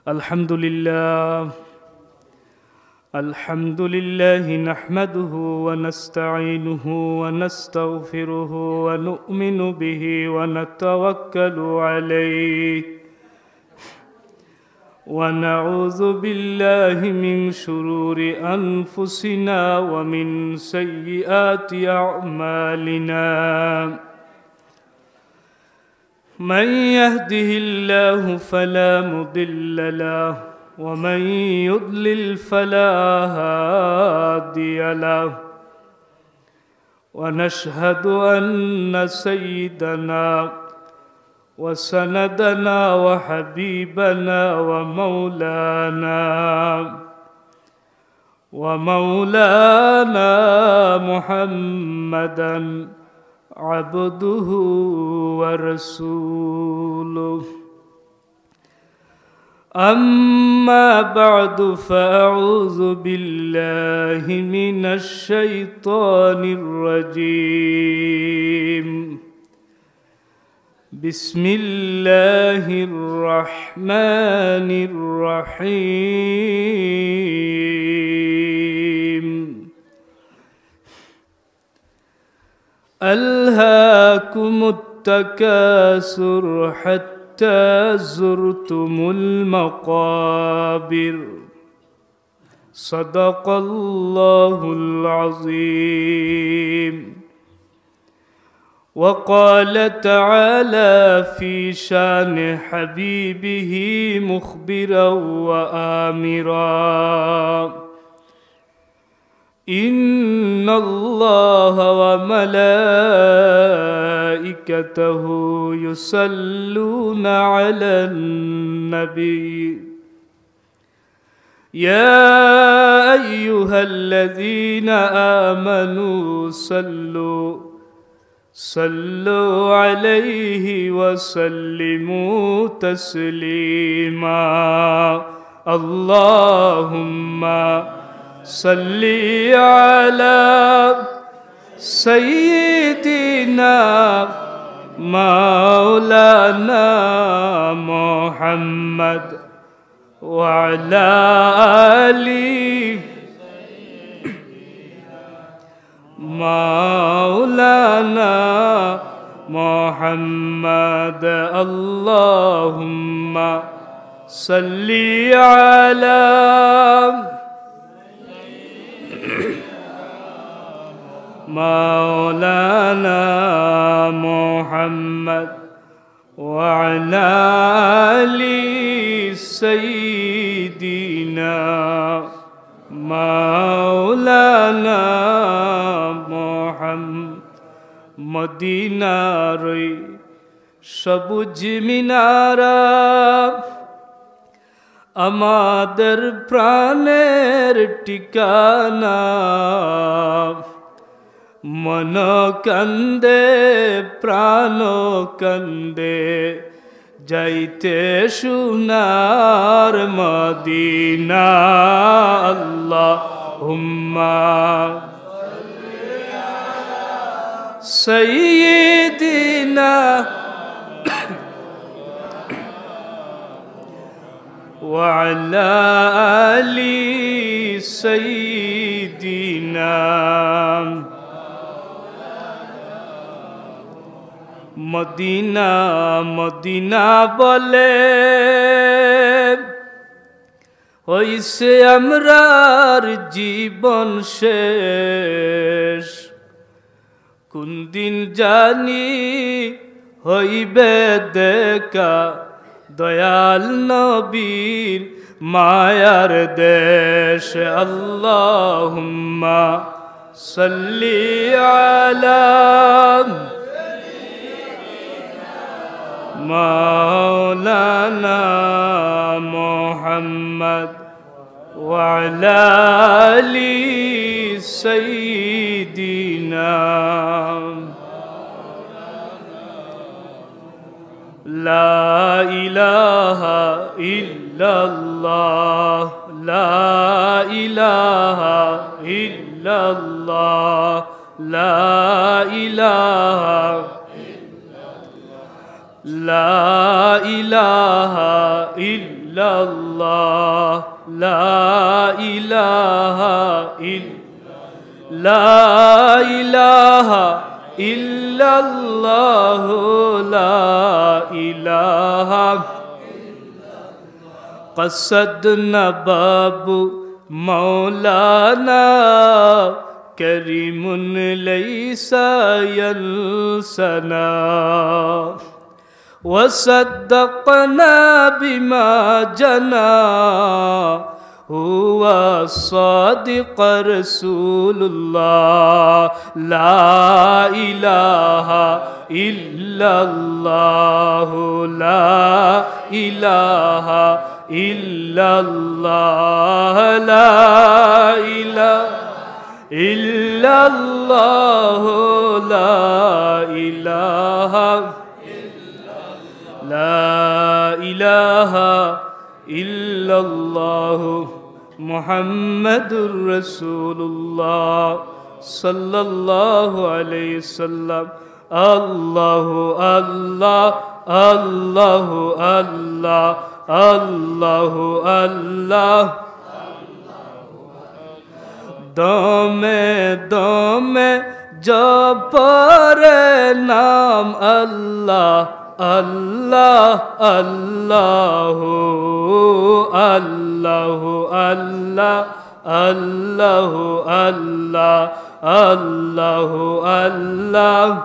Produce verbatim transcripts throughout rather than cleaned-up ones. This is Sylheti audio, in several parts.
الحمد لله. الحمد لله نحمده ونستعينه ونستغفره ونؤمن به ونتوكل عليه، ونعوذ بالله من شرور أنفسنا ومن سيئات أعمالنا. من يهده الله فلا مضل له، ومن يضلل فلا هادي له. ونشهد أن سيدنا وسندنا وحبيبنا ومولانا ومولانا محمدا عبده ورسوله. أما بعد، فأعوذ بالله من الشيطان الرجيم. بسم الله الرحمن الرحيم. ألهاكم التكاثر حتى زرتم المقابر. صدق الله العظيم. وقال تعالى في شان حبيبه مخبرا وآمرا: إن الله وملائكته يصلون على النبي، يا أيها الذين آمنوا صلوا صلوا عليه وسلموا تسليما. اللهم صل على سيدنا مولانا محمد وعلى آل مولانا محمد. اللهم صل على مولانا محمد وعلى آل سيدنا مولانا محمد. মদিনার ওই সবুজ মিনারা আমাদের প্রাণের ঠিকানা। মন কান্দে, প্রাণ কান্দে, যাইতে সোনার মদিনা। আল্লাহুম্মা সাইয়্যিদিনা وعلى آل سيدنا. মদিনা, মদিনা বলে হইছে আমরার জীবন শেষ। কোন দিন জানি হইবে দেখা দয়াল নবীর মায়ার দেশ। আল্লাহুম্মা সাল্লি আলা মাওলানা মুহাম্মদ وعلى آل سيدنا. لا إله إلا الله، لا إله إلا الله، لا إله، لا إله إلا الله، لا إله إلا، لا إله إلا الله، لا إله. قصدنا باب مولانا، كريم ليس ينسانا. وصدقنا بما جاءنا، هو الصادق رسول الله. لا إله إلا الله، لا إله إلا الله، لا إله إلا الله، لا إله لا إله إلا الله محمد رسول الله صلى الله عليه وسلم. الله، الله، الله، الله، الله، الله. দমে দমে জপরে নাম আল্লাহ, আল্লাহ, আল্লাহ, আল্লাহ, আল্লাহ, আল্লাহ, আল্লাহ, আল্লাহ, আল্লাহ।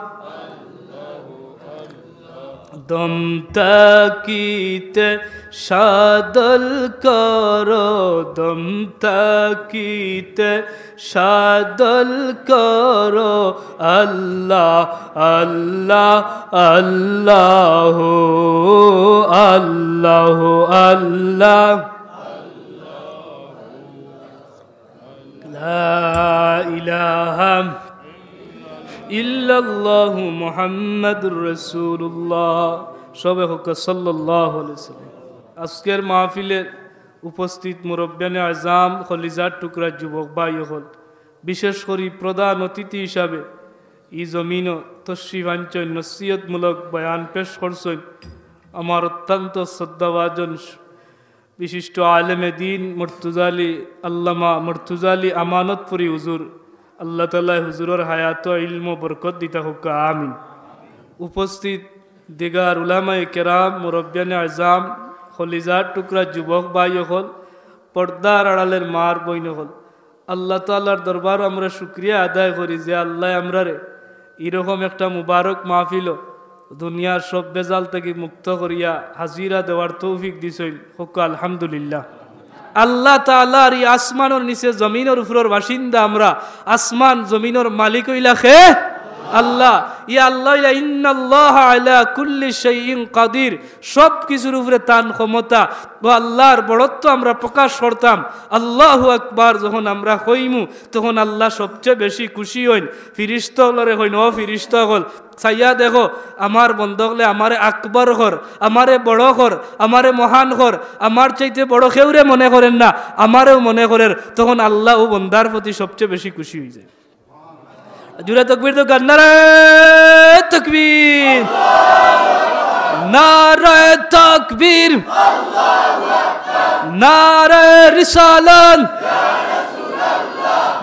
দম থাকিতে সাদল করো, দম থাকিতে সাদল করো, আল্লাহ, আল্লাহ, আল্লাহ, আল্লাহ, আল্লাহ। لا إله إلا الله محمد رسول الله। সবে কউক্কা সাল্লাল্লাহু আলাইহি ওয়াসাল্লাম। আজকের মাহফিলে উপস্থিত মুরব্বিয়ানে আজাম, কলিজার টুকরা যুবক ভাই অকল, বিশেষ করি প্রধান অতিথি হিসাবে ই জমিনো তশরিফ আনছইন, নসিহতমূলক বয়ান পেশ করছইন আমার অত্যন্ত শ্রদ্ধাভাজন বিশিষ্ট আলেমে দ্বীন মুর্তজা আলী, আল্লামা মুর্তজা আলী আমানতপুরী হুজুর, আল্লাহ তাআলায় হুজুরর হায়াতো ইলমো বরকত দিতা কউক্কা, আমিন। উপস্থিত দিগার উলামায়ে কেরাম, মুরব্বিয়ানে আজাম, কলিজার টুকরা যুবক ভাই অকল, পর্দার আড়ালের মার বইন অকল, আল্লাহ তাআলার দরবারো আমরা শুকরিয়া আদায় করি যে আল্লায় আমরারে ইরকম একটা মুবারক মাহফিলো দুনিয়ার সব বেজাল থাকি মুক্ত করিয়া হাজিরা দেওয়ার তৌফিক দিছইন। কউক্কা আলহামদুলিল্লাহ। আল্লাহ তাআলার ই আসমানর নিচে জমিনর উপরর বাসিন্দা আমরা, আসমান জমিনর মালিক অইলা কে? আল্লাহ। ই আল্লাহ অইলা ইন্নাল্লাহা আলা কুল্লি শাইইন কাদির, সব কিছুর উপরে তান ক্ষমতা। ও আল্লাহর বড়ত্ব আমরা প্রকাশ করতাম। আল্লাহু আকবার যখন আমরা কইমু, তখন আল্লাহ সবচেয়ে বেশি খুশি অইন। ফিরিস্তা অকলরে কইন, "ও ফিরিস্তা অকল, চাইয়া দেখো, আমার বন্দা অকলে আমারে আকবর কর, আমারে বড় কর, আমারে মহান কর, আমার চাইতে বড় কেউরে মনে করের না, আমারেও মনে করের।" তখন আল্লাহ ও বন্দার প্রতি সবচেয়ে বেশি খুশি অইযায়। জুরে তকবীর দেউক্কা, নারায়ে তকবীর, নারায়ে তকবীর, নারায়ে রিসালাত।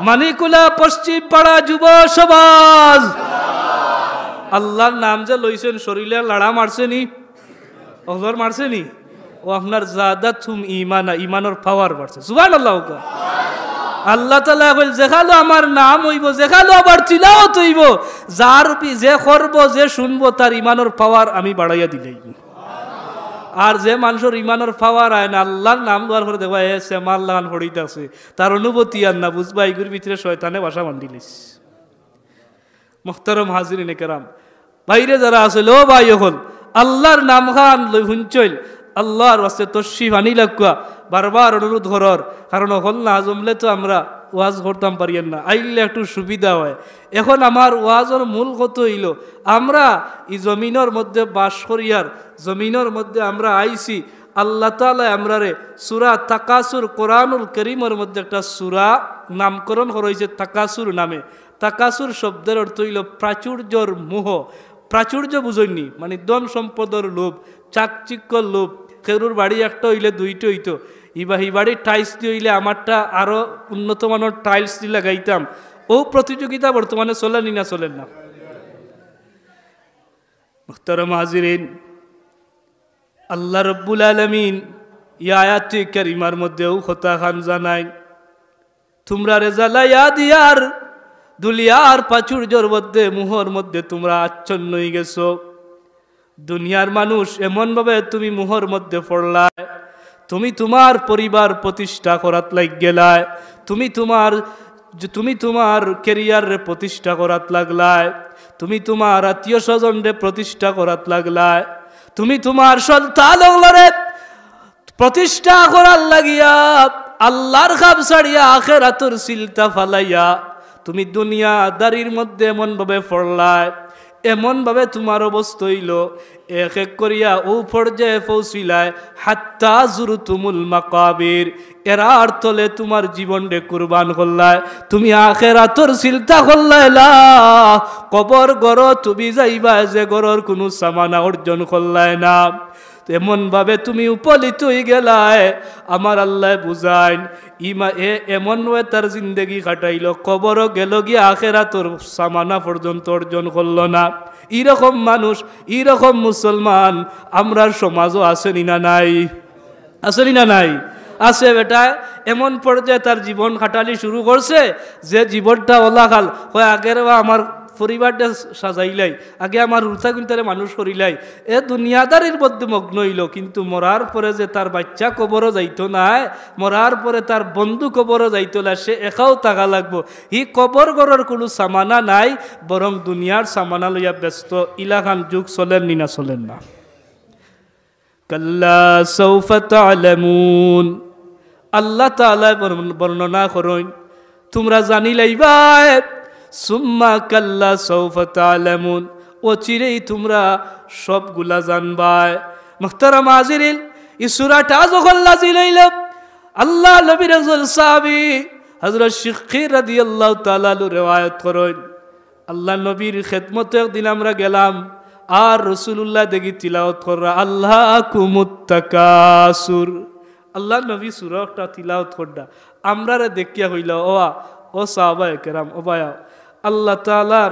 মানিকুলা পশ্চিম পাড়া যুব সমাজ, আল্লাহর নাম যে লইছইন, শরীলে লাড়া মারছে নি? অজর মারছে নি? ও আপনার জাদাতহুম ঈমানা, ঈমানর পাওয়ার বাড়ছে। সুবহানাল্লাহ কউক্কা। আল্লাহ তাআলায় কইল, "যেখানো আমার নাম অইবো, যেখানো আমার তিলাওয়াত অইবো, যার পি-, যে করবো, যে শুনবো, তার ঈমানর পাওয়ার আমি বাড়াইয়া দিলাই।" আর যে মানষর ঈমানর পাওয়ার আয় না, আল্লাহর নাম লওয়ার পরে দেখবা, এ সেমার লাখান পড়িত আছে, তার অনুভূতি আর না, বুঝবা, ইগুর ভিতরে শয়তানে বাসা বান্ধিলিছে। মোহতারাম হাজিরিনে কেরাম, বাইরে যারা আছইন, ও ভাই অকল, আল্লাহর নামখান লই হুনছইন, আল্লাহর ওয়াস্তে তশরিফ আনিলাউক্কা, বারবার অনুরোধ করর, কারণ অকল না জমলে তো আমরা ওয়াজ করতাম পারিয়ার না, আইলে একটু সুবিধা অয়। এখন আমার ওয়াজর মূল কথা অইলো, আমরা ই জমিনর মধ্যে বাস করিয়ার, জমিনর মধ্যে আমরা আইছি, আল্লাহ তাআলায় আমরারে সূরা তাকাসুর, কোরআনুল করিমর মধ্যে একটা সূরা নামকরণ করা অইছে তাকাসুর নামে। তাকাসুর শব্দর অর্থ অইলো প্রাচুর্যর মোহ। প্রাচুর্য বুঝইন নি? মানে ধন সম্পদর লোভ, চাকচিক্যর লোভ, কেউরুর বাড়ি একটা অইলে দুইটা অইতো, ইবা হি বাড়ির টাইলস দি অইলে আমারটা আরো উন্নত মানর টাইলস দি লাগাইতাম। অউ প্রতিযোগিতা বর্তমানে চলের নি না চলের না? মুহতারাম হাজিরিন, আল্লাহ রব্বুল আলামিন ই আয়াতে কারিমার মধ্যে অউ কথাখান জানাইন, তুমরারে জ্বালাইয়া দিয়ার দুনিয়ার প্রাচুর্যর মধ্যে, মোহর মধ্যে তুমরা আচ্ছন্ন অইগেছো। দুনিয়ার মানুষ, এমনভাবে তুমি মোহর মধ্যে পড়লায়, তুমি তুমার পরিবার প্রতিষ্ঠা করাত লাগিগেলায়, তুমি তুমার, তুমি তুমার ক্যারিয়াররে প্রতিষ্ঠা করাত লাগলায়, তুমি তুমার আত্মীয় স্বজনরে প্রতিষ্ঠা করাত লাগলায়, তুমি তুমার সন্তান অকলরে প্রতিষ্ঠা করার লাগিয়া আল্লাহর কাম ছাড়িয়া আখেরাতর চিন্তা ফালাইয়া তুমি দুনিয়াদারির মধ্যে এমনভাবে পড়লায়, এমনভাবে তুমার অবস্থা অইলো, এক এক করিয়া অউ পর্যায়ে পৌঁছিলায়, হাত্তা জুরতুমুল মাকাবির, এরার তলে তুমার জীবনরে কুরবান করলায়, তুমি আখেরাতর চিন্তা করলায় না, কবর ঘরো তুমি যাইবায় যে ঘরর কুনু সামানা অর্জন করলায় না। এমনভাবে তুমি উপনীত অইগেলায়, আমার আল্লায় বুঝাইন, ইমা-, এ এমনভাবে তার জিন্দেগি কাটাইলো, কবরো গেলো গিয়া আখেরাতর সামানা পর্যন্ত অর্জন করলো না। ইরকম মানুষ, ইরকম মুসলমান আমরার সমাজো আছে নি না নাই? আছে নি না নাই? আছে বেটায়। এমন পর্যায়ে তার জীবন কাটালি শুরু করছে যে জীবনটা অলাখাল। কয়, "আগের বা আমার পরিবারটা সাজাইলাই, আগে আমার হুরুতা গুনতারে মানুষ করিলাই।" এ দুনিয়াদারির মধ্যে মগ্ন অইলো, কিন্তু মরার পরে যে তার বাইচ্চা কবরো যাইতো নায়, মরার পরে তার বন্ধু কবরো যাইতো না, সে একাউ থাকা লাগবো। হি কবর ঘরর কুনু সামানা নাই, বরং দুনিয়ার সামানা লইয়া ব্যস্ত। ইলাখান যুগ চলের নি না চলের না? কাল্লা সাউফা তা'লামুন। আল্লাহ তাআলায় বর্ণ-, বর্ণনা করইন, তুমরা জানিলাইবায়, সুম্মা কাল্লা সাউফা তা'লামুন, অচিরেই তুমরা সবগুলা জানবায়। মুহতারাম হাজিরিন, ই সূরাটা যখন নাজিল অইলো, আল্লাহর নবীর একজন সাহাবী হযরত শিক্কির রাদিয়াল্লাহু তাআলা আনহু রেওয়ায়াত করইন, আল্লাহর নবীর খেদমতো একদিন আমরা গেলাম, আর রাসূলুল্লাহ দেখি তিলাওয়াত কররা, "আলহাকুমুত তাকাসুর।" আল্লাহর নবী সূরা একটা তিলাওয়াত কররা, আমরারে দেখিয়া কইলা, "ও আ-, ও সাহাবায়ে কেরাম, ও ভাইয়া, আল্লাহ তাআলার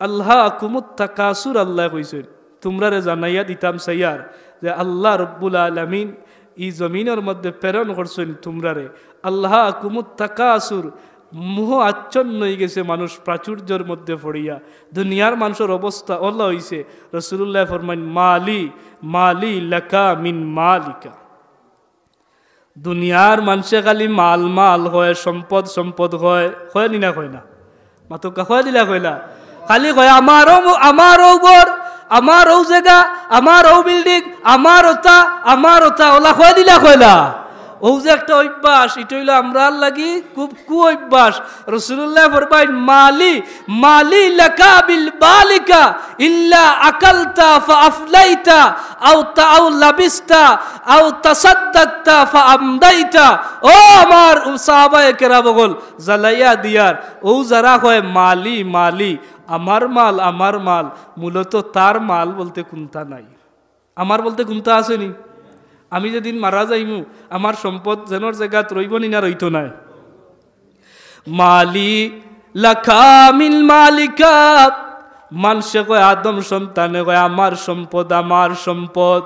আলহাকুমুত তাকাসুর আল্লায় কইছইন।" তুমরারে জানাইয়া দিতাম চাইয়ার যে আল্লাহ রব্বুল আলামিন ই জমিনর মধ্যে প্রেরণ করছইন তুমরারে। আলহাকুমুত তাকাসুর, মোহ আচ্ছন্ন অইগেছে মানুষ প্রাচুর্যর মধ্যে পড়িয়া। দুনিয়ার মানুষর অবস্থা অলা অইছে। রাসূলুল্লাহ ফরমাইন, "মালি, মালি লাকা মিন মালিকা।" দুনিয়ার মানষে খালি মাল মাল কয়, সম্পদ সম্পদ কয়, কয় নি না কয় না? মাতউক্কা, কয় নি না কয় না? খালি কয়, "আমার অউ, আমার অউ ঘর, আমার অউ জাগা, আমার অউ বিল্ডিং, আমার অতা, আমার অতা", অলা কয় নি না কয় না? অউ যে একটা অভ্যাস, ইটা অইলো আমরার লাগি খুব কুঅভ্যাস। রাসূলুল্লাহ ফরমাইন, "মালি, মালি লাকা বিল মালিকা, ইল্লা আকালতা ফা আফনাইতা, আও তা-, আও লাবিস্তা, আও তাসাদ্দাকতা ফা আমদাইতা।" ও আমার সাহাবায়ে কেরাম অকল, জ্বালাইয়া দিয়ার, অউ যারা কয়, "মালি, মালি, আমার মাল, আমার মাল", মূলত তার মাল বলতে কুন্তা নাই। আমার বলতে কুন্তা আছে নি? আমি যেদিন মারা যাইমু, আমার সম্পদ যেনর জাগাত রইবো নি না রইতো নায়? মালি লাকা মিন মালিকা। মানষে কয়, আদম সন্তানে কয়, "আমার সম্পদ, আমার সম্পদ।"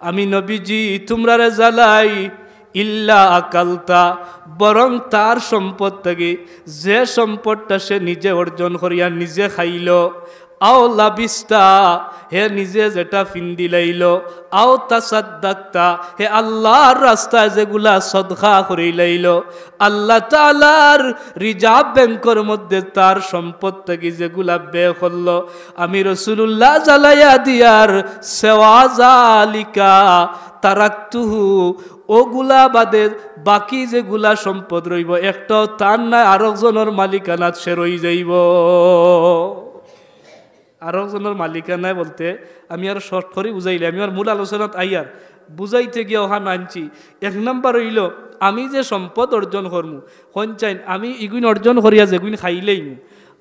আমি নবীজি তুমরারে জানাই, ইল্লা আকালতা, বরং তার সম্পদ থাকি, যে সম্পদটা সে নিজে অর্জন করিয়া নিজে খাইলো, আও লাবিস্তা, হে নিজে যেটা ফিন্দিলাইলো, আও তাসাদ্দাকতা, হে আল্লাহর রাস্তায় যেগুলা সদকা করিলাইলো, আল্লাহ তাআলার রিজার্ভ ব্যাংকর মধ্যে তার সম্পদ থাকি যেগুলা ব্যয় করলো, আমি রাসূলুল্লাহ জানাইয়া দিয়ার, সিওয়া যালিকা তারাকতুহু, অগুলা বাদে বাকি যেগুলা সম্পদ রইবো, একটাও তার নায়, আরকজনর মালিকানাত সে রই যাইবো। আরকজনর মালিকানায় বলতে আমি আরো শর্ট করি বুঝাইলে, আমি আমার মূল আলোচনাত আইয়ার, বুঝাইতে গিয়া অখান আনছি। এক নাম্বার অইলো, আমি যে সম্পদ অর্জন করমু, কইন চাইন, আমি ইগুইন অর্জন করিয়া যেগুইন খাইলাইমু,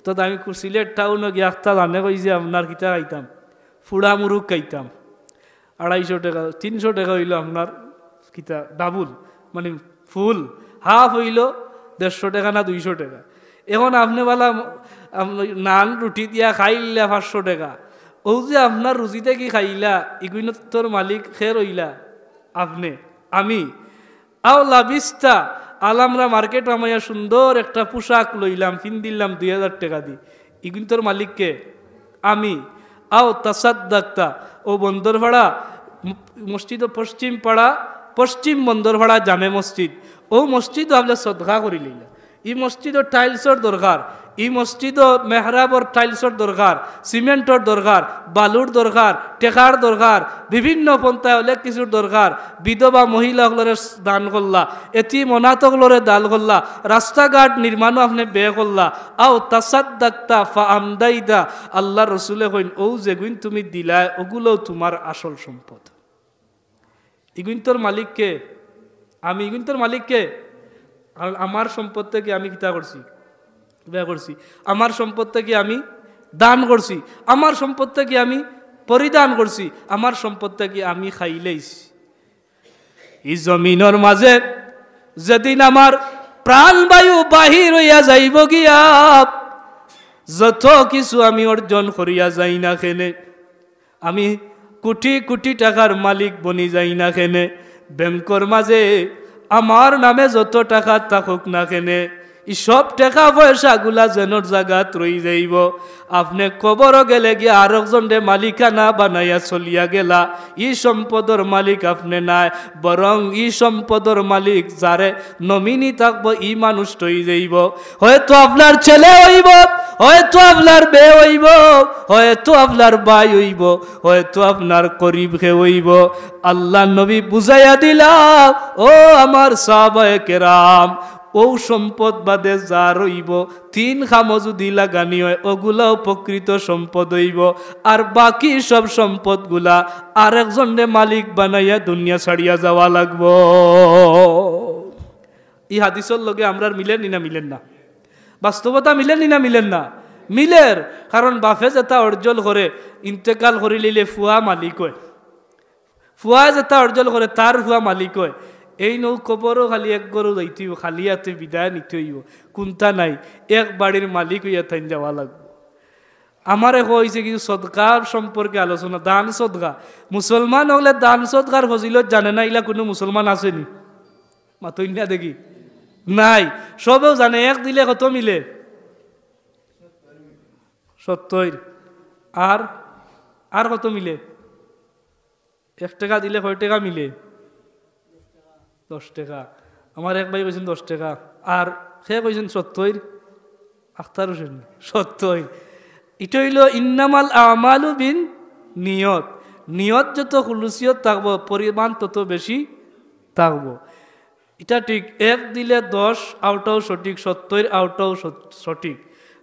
তো আমি কু-, সিলেট টাউনো গিয়া আখতা জানে কই যে আপনার কিতা খাইতাম, ফুড়া মুরুগ খাইতাম। আড়াইশো টেকা, তিনশো টেকা অইলো আপনার কিতা ডাবল, মানে ফুল, হাফ অইলো দেড়শো টেকা না দুইশো টেকা। এখন আপনে বালা আম-, নান রুটি দিয়া খাইলা পাঁচশো টেকা, অউ যে আপনার রুজি থাকি খাইলা, ইগুইনতর মালিক কে রইলা? আপনে, আমি। আও লাবিস্তা, আল আমরা মার্কেট হামাইয়া সুন্দর একটা পোশাক লইলাম, পিন্দিলাম দুই হাজার টেকা দি, ইগুইনতর মালিক কে? আমি। আও তাসাদ্দাক্তা, অউ বন্দরপাড়া ম-, মসজিদ, পশ্চিম পাড়া, পশ্চিম বন্দরপাড়া জামে মসজিদ, অউ মসজিদো আপনে সদকা করিলিলা। ই মসজিদো টাইলসর দরকার, ই মসজিদো মেহরাবর টাইলসর দরকার, সিমেন্টর দরকার, বালুর দরকার, টেকার দরকার, বিভিন্ন পন্থায় অনেক কিছুর দরকার। বিধবা মহিলা অকলরে দান করলা, এতিম অনাথ অকলরে দান করলা, রাস্তাঘাট নির্মাণো আপনে ব্যয় করলা। আও তাসাদ্দাক্তা ফা আমদাইতা, আল্লার রসুলে কইন, অউ যেগুইন তুমি দিলায়, অগুলাও তুমার আসল সম্পদ। ইগুইনতর মালিক কে? আমি। ইগুইনতর মালিক কে? কারণ আমার সম্পদ থাকি আমি কিতা করছি? ব্যয় করছি। আমার সম্পদ থাকি আমি দান করছি। আমার সম্পদ থাকি আমি পরিধান করছি। আমার সম্পদ থাকি আমি খাইলাইছি। ই জমিনর মাঝে যেদিন আমার প্রাণবায়ু বাহির অইয়া যাইবো গিয়া, যত কিছু আমি অর্জন করিয়া যাই না কেনে, আমি কোটি কোটি টেকার মালিক বনি যাই না কেনে, ব্যাংকর মাঝে আমার নামে যত টেকা থাকুক না কেনে, ই সব টেকা পয়সাগুলা যেনর জাগাত রই যাইবো। আপনে কবরো গেলে গিয়া আরকজনরে মালিকানা বানাইয়া চলিয়া গেলা, ই সম্পদর মালিক আপনে নায়, বরং ই সম্পদর মালিক যারে নমিনি থাকবো, ই মানুষটা অই যাইবো। হয়তো আপনার ছেলে অইবো, হয়তো আপনার মেয়ে অইবো, হয়তো আপনার ভাই অইবো, হয়তো আপনার করিব কেউ অইবো। আল্লার নবী বুঝাইয়া দিলা, ও আমার সাহাবায়ে কেরাম, অউ সম্পদ বাদে যা রইবো, তিন কামো যুদি লাগানি অয়, অগুলাও প্রকৃত সম্পদ অইবো। আর বাকি সব সম্পদগুলা আরকজনরে মালিক বানাইয়া দুনিয়া ছাড়িয়া যাওয়া লাগবো। ই হাদিসর লগে আমরার মিলের নি না মিলের না? বাস্তবতা মিলের নি না মিলের না? মিলের। কারণ বাপে যেটা অর্জন করে, ইন্তেকাল করিলিলে ফুয়া মালিক অয়। ফুয়ায় যেটা অর্জন করে, তার ফুয়া মালিক অয়। এইন কবরো খালি এক ঘরো যাইতে অইবো, খালি আতে বিদায় নিতে অইবো, কুন্তা নাই, এক বাড়ির মালিক অইয়া তাইন যাওয়া লাগবো। আমারে কইছে কিছু সদকার সম্পর্কে আলোচনা, দান সদকা। মুসলমান অকলে দান সদকার ফজিলত জানে না, ইলা কুনু মুসলমান আছে নি? মাতইন না দেখি। নাই। সবেউ জানে, এক দিলে কত মিলে? সত্তইর। আর, আর কত মিলে? এক টেকা দিলে কয় টেকা মিলে? দশ টেকা। আমার এক ভাই কইছইন দশ টেকা। আর কে কইছইন সত্তইর? আখতার হোসেন। সত্তইর। ইটা অইলো ইন্নামাল আমালু বিন নিয়ত। নিয়ত যত খুলুসিয়ত থাকবো, পরিমাণ তত বেশি থাকবো। ইটা ঠিক, এক দিলে দশ আউটাও সঠিক, সত্তইর আউটাও সত-, সঠিক।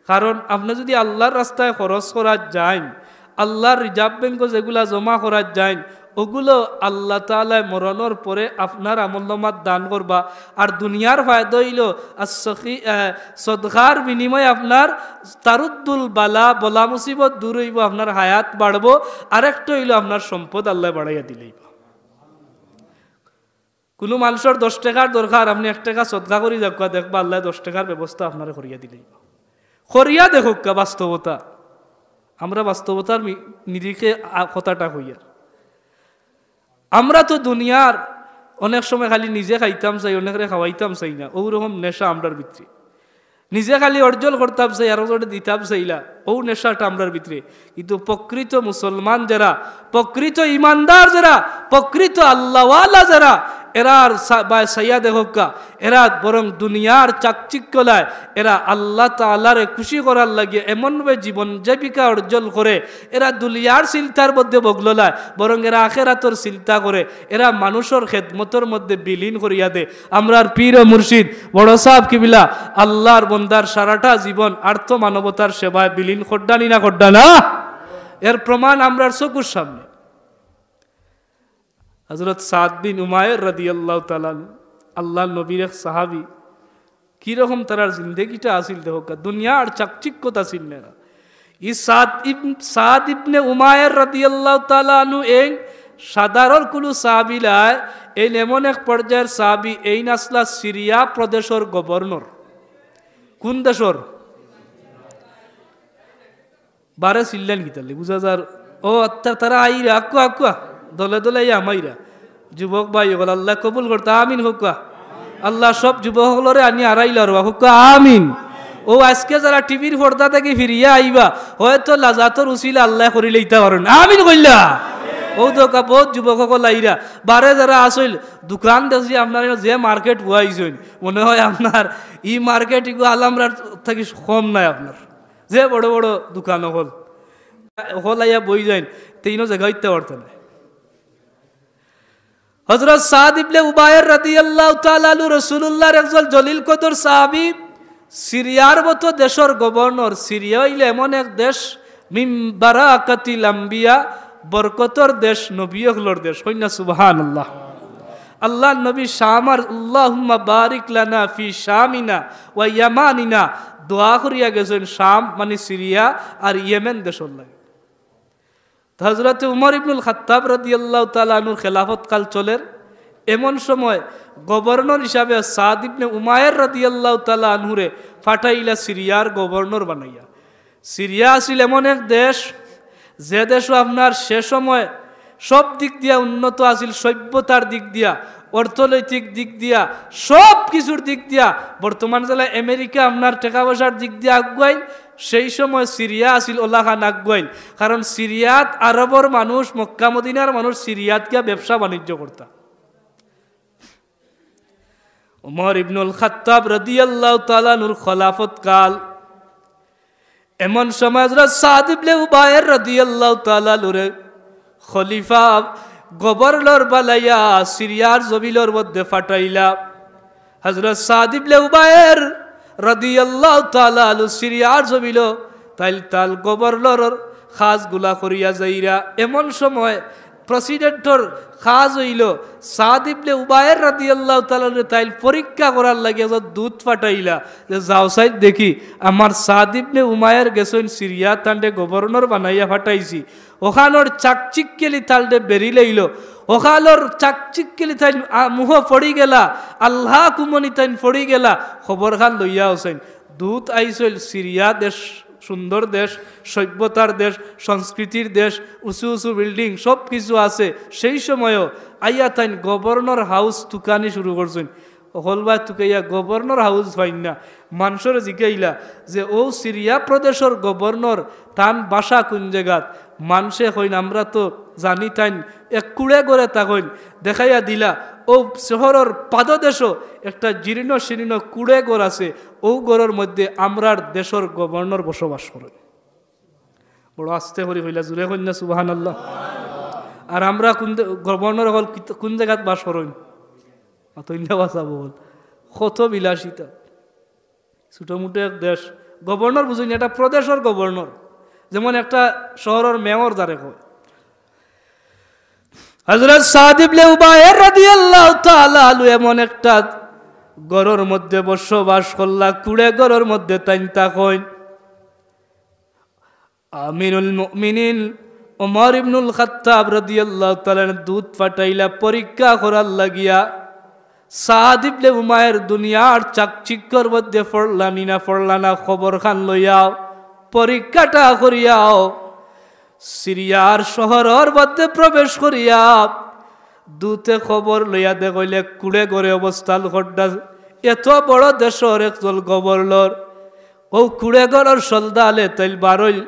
কারণ আপনে যুদি আল্লার রাস্তায় খরচ করাত যাইন, আল্লার রিজার্ভ ব্যাংকো যেগুলা জমা করাত যাইন, অগুলো আল্লা তাআলায় মরণর পরে আপনার আমলনামাত দান করবা। আর দুনিয়ার ফায়দা অইলো, আর সখী-, আহ, সদকার বিনিময়ে আপনার তারুদ্দুল বালা, বলা মুসিবত দূর অইবো, আপনার হায়াত বাড়বো। আরেকটা অইলো আপনার সম্পদ আল্লায় বাড়াইয়া দিলাইবা। কুনু মানষর দশ টেকার দরকার, আপনে এক টেকা সদকা করি যাউক্কা, দেখবা আল্লায় দশ টেকার ব্যবস্থা আপনারে করিয়া দিলাইবা। করিয়া দেখউক্কা বাস্তবতা। আমরা বাস্তবতার মি-, নিরিখে আ-, কথাটা কইয়ার। আমরা তো দুনিয়ার অনেক সময় খালি নিজে খাইতাম চাই, অনেকরে খাওয়াইতাম চাই না, অউ রকম নেশা আমরার ভিতরে। নিজে খালি অর্জন করতাম চাই, আরকজনরে দিতাম চাইলা, অউ নেশাটা আমরার ভিতরে। কিন্তু প্রকৃত মুসলমান যেরা, প্রকৃত ইমানদার যেরা, প্রকৃত আল্লাওয়ালা যেরা, এরার সা-, বায় চাইয়া দেখউক্কা, এরা বরং দুনিয়ার চাকচিক্য লায়, এরা আল্লা তাআলারে খুশি করার লাগি এমনভাবে জীবন জীবিকা অর্জন করে, এরা দুনিয়ার চিন্তার মধ্যে মগ্ন লায়, বরং এরা আখেরাতর চিন্তা করে, এরা মানুষর খেদমতর মধ্যে বিলীন করিয়া দে। আমরার পীর ও মুর্শিদ বড় সাব কিবলা আল্লার বন্দার সারাটা জীবন আর্ত মানবতার সেবায় বিলীন করডা নি না করডা না? এর প্রমাণ আমরার চকুর সামনে। হযরত সাদ বিন উমায়ের রাদিয়াল্লাহু তাআলা আনহু, আল্লার নবীর এক সাহাবী, কিরকম তারার জিন্দেগিটা আছিল দেখউক্কা, দুনিয়ার চাকচিক্যত আছিল না এরা। ই সাদ ইব-, সাদ ইবনে উমায়ের রাদিয়াল্লাহু তাআলা আনহু এই সাধারণ কুনু সাহাবি নায়, এইন এমন এক পর্যায়র সাহাবি, এইন আছলা সিরিয়া প্রদেশর গভর্নর। কুন দেশর? বারে চিল্লাইন কিতার লাগি? বুঝা যার। ও আত্মা, তারা আইরা, আকুয়া, আকুয়া, দলে দলে আইয়া হামাইরা। যুবক ভাই অকল, আল্লায় কবুল করতা, আমিন কউক্কা। আল্লায় সব যুবক অকলরে আনি আড়াইলা রবা, কউক্কা আমিন। ও আইজকে যারা টিভির পর্দা থাকি ফিরিয়া আইবা, হয়তো লাজাতর উছিলা আল্লায় করিলাইতা পারইন, আমিন কইলা। অউ দেখউক্কা, বউত যুবক অকল আইরা। বারে যারা আছইন, দোকান দেখছি আপনার যে মার্কেট বওয়াইছইন, মনে হয় আপনার ই মার্কেট ইগু আলমরার থাকি কম নায় আপনার। যে বড় বড় দোকান অকল, অকল আইয়া বই যাইন, তে ইনো জাগা ইতা পারতা নায়। হযরত সাদ ইবনে উবায়ের রাদিয়াল্লাহু তাআলা আনহু রাসূলুল্লাহর একজন জলিল কদর সাহাবী, সিরিয়ার মতো দেশর গভর্নর। সিরিয়া অইলে এমন এক দেশ, মিন বারাকাতিল আম্বিয়া, বরকতর দেশ, নবী অকলর দেশ। কইন না সুবহানাল্লাহ। আল্লাহর নবী শাম আর, আল্লাহুম্মা বারিক লানা ফি শামিনা ওয়া ইয়ামানিনা, দোয়া করিয়া গেছইন শাম মানে সিরিয়া আর ইয়েমেন দেশর লাগি। তো হযরতে উমর ইবনুল খাত্তাব রাদিয়াল্লাহু তাআলা আনহুর খেলাফত কাল চলের। এমন সময় গভর্নর হিসাবে সাদ ইবনে উমায়ের রাদিয়াল্লাহু তাআলা আনহুরে পাঠাইলা সিরিয়ার গভর্নর বানাইয়া। সিরিয়া আছিল এমন এক দেশ, যে দেশো আপনার সে সময় সব দিক দিয়া উন্নত আছিল, সভ্যতার দিক দিয়া, অর্থনৈতিক দিক দিয়া, সব কিছুর দিক দিয়া। বর্তমান যেলা আমেরিকা আপনার টেকা পয়সার দিক দিয়া আগুয়াইল, সেই সময় সিরিয়া আছিল অলাখান আগুয়াইল। কারণ সিরিয়াত আরবর মানুষ, মক্কা মদিনার মানুষ সিরিয়াত গিয়া ব্যবসা বাণিজ্য করতা। উমর ইবনুল খাত্তাব রাদিয়াল্লাহু তাআলা আনহুর খলাফত কাল, এমন সময় হযরত সাদ ইবনে উবায়ের রাদিয়াল্লাহু তাআলা আনহুরে খলিফা, গভর্নর বানাইয়া সিরিয়ার জমিনর মধ্যে পাঠাইলা। হযরত সাদ ইবনে উবায়ের রাদিয়াল্লাহু তাআলা আনহু সিরিয়ার জমিনো তাইন তান গভর্নরর কাজগুলা করিয়া যাইরা। এমন সময় প্রেসিডেন্টর কাজ অইলো, সাদ ইবনে উবায়ের রাদিয়াল্লাহু তাআলা আনহুরে তাইন পরীক্ষা করার লাগি একজন দূত পাঠাইলা যে, "যাও চাইন দেখি, আমার সাদ ইবনে উমায়ের গেছইন সিরিয়া, তানরে গভর্নর বানাইয়া পাঠাইছি, অখানোর চাকচিক্যলি তানরে বেড়ি লাইলো, অখানোর চাকচিক্যলি তাইন, আ, মুহ পড়ি গেলা, আল্লাহ কুমনি তাইন পড়ি গেলা, খবরখান লইয়া আও চাইন।" দূত আইছইল, সিরিয়া দেশ, সুন্দর দেশ, সভ্যতার দেশ, সংস্কৃতির দেশ, উঁচু উঁচু বিল্ডিং, সব কিছু আছে। সেই সময়ও আইয়া তাইন গভর্নর হাউস তুকানি শুরু করছইন। হকলবায় তুকাইয়া গভর্নর হাউস পাইন না। মানষরে জিকাইলা যে, "অউ সিরিয়া প্রদেশর গভর্নর, তান বাসা কুন জাগাত?" মানষে কইন, "আমরা তো জানি তাইন এক কুড়ে ঘরে থাকইন।" দেখাইয়া দিলা, অউ শহরর পাদদেশো একটা জীর্ণ শীর্ণ কুড়ে ঘর আছে, অউ ঘরর মধ্যে আমরার দেশর গভর্নর বসবাস করইন। বড় আস্তে করি কইলা, জুরে কইন না সুবহানাল্লাহ। আর আমরা কুন দে-, গভর্নর অকল কিত-, কুন জাগাত বাস করইন? অতইন্দা বাসা বল। কত বিলাসিতা। ছোটমুটো এক দেশ। গভর্নর বুঝইন, একটা প্রদেশর গভর্নর। যেমন একটা শহরর মেয়র যারে কয়। হযরত সাদ ইবনে উবায়ের রাদিয়াল্লাহু তাআলা আনহু এমন একটা ঘরর মধ্যে বসবাস করলা, কুড়ে ঘরর মধ্যে তাইন থাকইন। আমিরুল মুমিনিন ওমর ইবনুল খাত্তাব রাদিয়াল্লাহু তাআলা আনহু দূত পাঠাইলা পরীক্ষা করার লাগিয়া, সাদ ইবনে উমায়ের দুনিয়ার চাকচিক্যর মধ্যে পড়লা নি না পড়লা না, খবরখান লইয়াও, পরীক্ষাটা করিয়াও। সিরিয়ার শহরর মধ্যে প্রবেশ করিয়া দূতে খবর লইয়া দেখইলে কুড়ে ঘরে অবস্থান কররা। এত বড় দেশর একজন গভর্নর, অউ কুড়ে ঘরর সন্ধানে তাইন বারইল,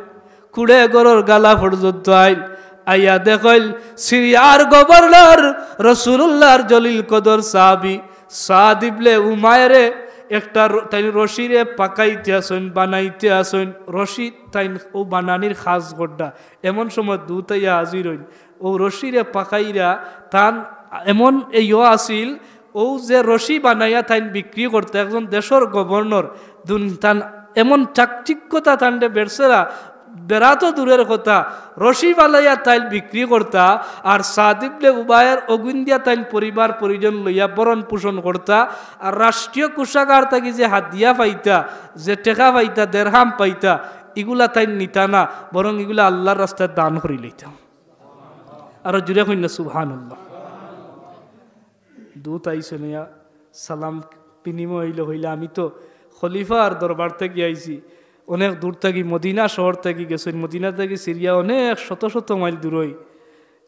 কুড়ে ঘরর গালা পর্যন্ত আইল। আইয়া দেখইল সিরিয়ার গভর্নর রাসূলুল্লাহর জলিল কদর সাহাবী সাদ ইবনে উমায়েরে একটা র-, তাইন রশিরে পাকাইতে আছইন, বানাইতে আছইন, রশি তাইন অউ বানানির কাজ কররা। এমন সময় দূত আইয়া হাজির অইন, অউ রশিরে পাকাইরা তান এমন ইয়ো আছিল, অউ যে রশি বানাইয়া তাইন বিক্রি করতা, একজন দেশর গভর্নর, দুন-, তান এমন চাকচিক্যতা তানরে বেচরা, বেড়া তো দূরের কথা, রশি বানাইয়া তাইন বিক্রি করতা, আর সাদ ইবনে উবায়ের অগুইন দিয়া তাইন পরিবার পরিজন লইয়া ভরণ পোষণ করতা, আর রাষ্ট্রীয় কোষাগার থাকি যে হাদিয়া পাইতা, যে টেকা পাইতা, দেরহাম পাইতা, ইগুলা তাইন নিতা না, বরং ইগুলা আল্লাহর রাস্তায় দান করিলাইতা। আরো জুরে কইন না, সুবহানাল্লাহ। দূত আইছইন, ইয়া সালাম বিনিময় অইলো, কইলা, "আমি তো খলিফার দরবার থাকি আইছি, অনেক দূর থাকি, মদিনা শহর থাকি গেছইন, মদিনা থাকি সিরিয়া অনেক শত শত মাইল দূরই।"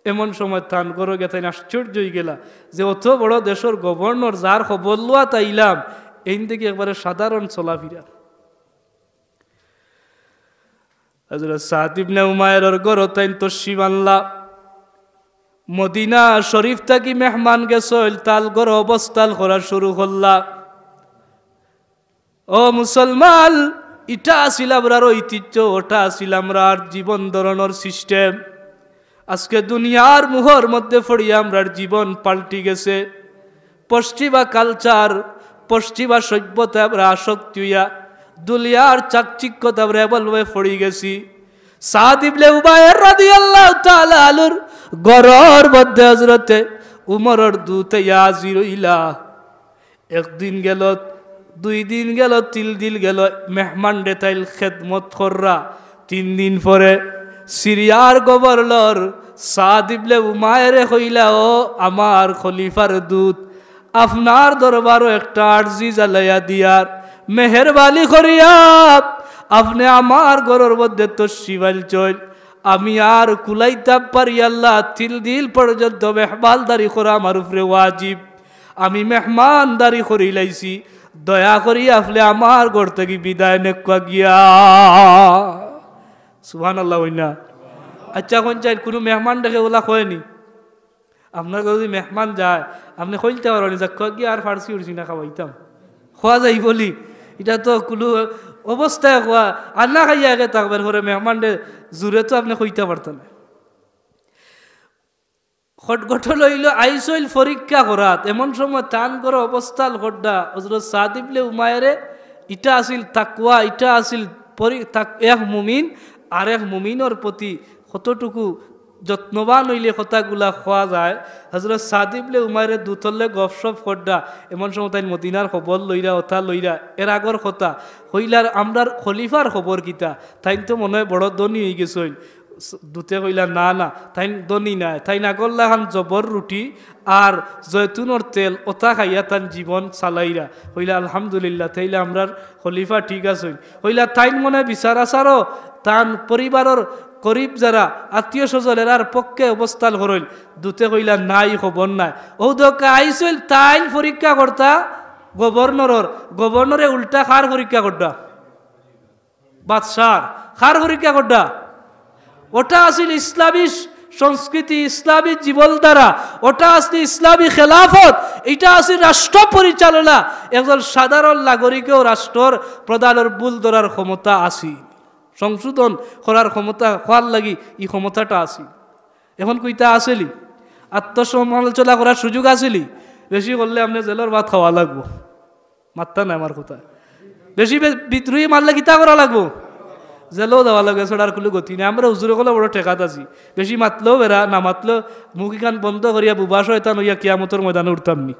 এমন সময় তান ঘরো গিয়া তাইন আশ্চর্য অইগেলা যে অত বড় দেশর গভর্নর, যার খবর লওয়াত আইলাম, এইন দেখি একবারে সাধারণ চলাফিরা। হযরত সাদ ইবনে উমায়রর ঘরো তাইন তশরিফ আনলা। মদিনা শরীফ থাকি মেহমান গেছইল, তান ঘরো অবস্থান করা শুরু করলা। ও মুসলমান, ইটা আছিল আমরার ঐতিহ্য, ওটা আছিল আমরার জীবন ধরনর সিস্টেম। আজকে দুনিয়ার মোহর মধ্যে পড়িয়া আমরার জীবন পাল্টি গেছে। পশ্চিমা কালচার, পশ্চিমা সভ্যতা আমরা আসক্তি অইয়া দুনিয়ার চাকচিক্যতা আমরা এমনভাবে পড়ি গেছি। সাদ ইবনে উমায়ের রাদিয়াল্লাহু তাআলা আনহুর ঘরর মধ্যে হযরতে উমরর দূত আইয়া হাজির অইলা। একদিন গেল, দুই দিন গেল, তিন দিন গেল, মেহমানরে তাইন খেদমত কররা। তিন দিন পরে সিরিয়ার গভর্নর সাদ ইবনে উমায়রে কইলা, "ও আমার খলিফার দূত, আপনার দরবারো একটা আরজি জানাইয়া দিয়ার, মেহেরবানি করিয়া আপনে আমার ঘরর মধ্যে তশরিফ আনছইন, আমি আর কুলাইতাম পারি আল্লাহ, তিন দিন পর্যন্ত মেহমানদারি করা আমার উপরে ওয়াজিব।" আমি মেহমানদারি করিলাইছি, দয়া করি আপনে আমার ঘর থাকি বিদায় নেউক্কা গিয়া। সুবহানাল্লাহ অয় না? আচ্ছা, অখন চাইন কুনু মেহমান দেখে ওলা কয়নি? আপনার ঘরো যদি মেহমান যায়, আপনে কইলতা পারবা নি, "যাউক্কা গিয়া, আর ফার্সি উড়ছি না খাওয়াইতাম।" কওয়া যাইবো নি? ইটা তো কুনু অবস্থায় কওয়া, আর না খাইয়া একে থাকবার পরে মেহমানরে জুরে তো আপনে কইতা পারতা না। ঘট-, ঘটনা অইলো, আইছইল পরীক্ষা করাত। এমন সময় তান ঘরো অবস্থান কররা হযরত সাদ ইবনে উমায়রে, ইটা আছিল তাকওয়া, ইটা আছিল পরি-, তাক-, এক মুমিন আর এক মুমিনর প্রতি কতটুকু যত্নবান অইলে কথাগুলা কওয়া যায়। হযরত সাদ ইবনে উমায়রে দূতর লগে গপসপ কররা, এমন সময় তাইন মদিনার খবর লইরা, ওটা লইরা, এর আগর কথা, কইলা, "আমরার খলিফার খবর কিতা? তাইন তো মনে অয় বড় ধনী অইগেছইন।" দূতে কইলা, "না, না, তাইন ধনী নায়, তাইন আগর লাখান জবর রুটি আর জয়তুনর তেল ওটা খাইয়া তান জীবন চালাইরা।" কইলা, "আলহামদুলিল্লাহ, তাইলে আমরার খলিফা ঠিক আছইন।" কইলা, "তাইন মনে অয় বিচার আচারও তান পরিবারর গরিব যারা আত্মীয় স্বজন এরার পক্ষে অবস্থান করইন।" দূতে কইলা, "না, ই খবর নায়।" অউ দেখউক্কা আইছইল তাইন পরীক্ষা করতা গভর্নরর, গভর্নরে উল্টা কার পরীক্ষা কররা? বাদশার। কার পরীক্ষা কররা? ওটা আছিল ইসলামী সংস্কৃতি, ইসলামী জীবনধারা, ওটা আছিল ইসলামী খেলাফত, ইটা আছিল রাষ্ট্র পরিচালনা। একজন সাধারণ নাগরিকেও রাষ্ট্রর প্রধানর ভুল ধরার ক্ষমতা আছিল, সংশোধন করার ক্ষমতা, কওয়ার লাগি ই ক্ষমতাটা আছিল। অখন কইতা আছেনি? আত্মসমালোচনা করার সুযোগ আছেনি? বেশি করলে আপনে জেলর ভাত খাওয়া লাগবো। মাততা নায় আমার কথা। বেশি বে-, বিদ্রোহী মাতলে কিতা করা লাগবো? জেলও যাওয়া লাগবো, এছাড়া আর কুনু গতি নাই। আমরা হুজুর অকল বড় ঠেকাত আছি, বেশি মাতলেও বেড়া, না মাতলেও মুখ ইখান বন্ধ করিয়া বুবা শয়তান অইয়া কিয়ামতর ময়দানো উঠতাম নি।